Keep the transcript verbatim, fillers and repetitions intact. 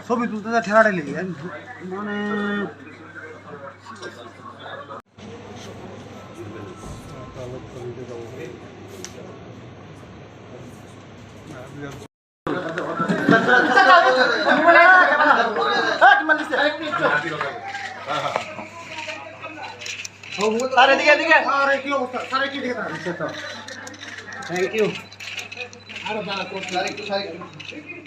Sobi tu ta thera de le, mane. Sir, এদিকে, এদিকে। স্যার, এই কি অবস্থা? স্যার, এই কি দিকে তাকান? Thank you. আরো দাঁড়া, স্যার, একটু, স্যার, একটু।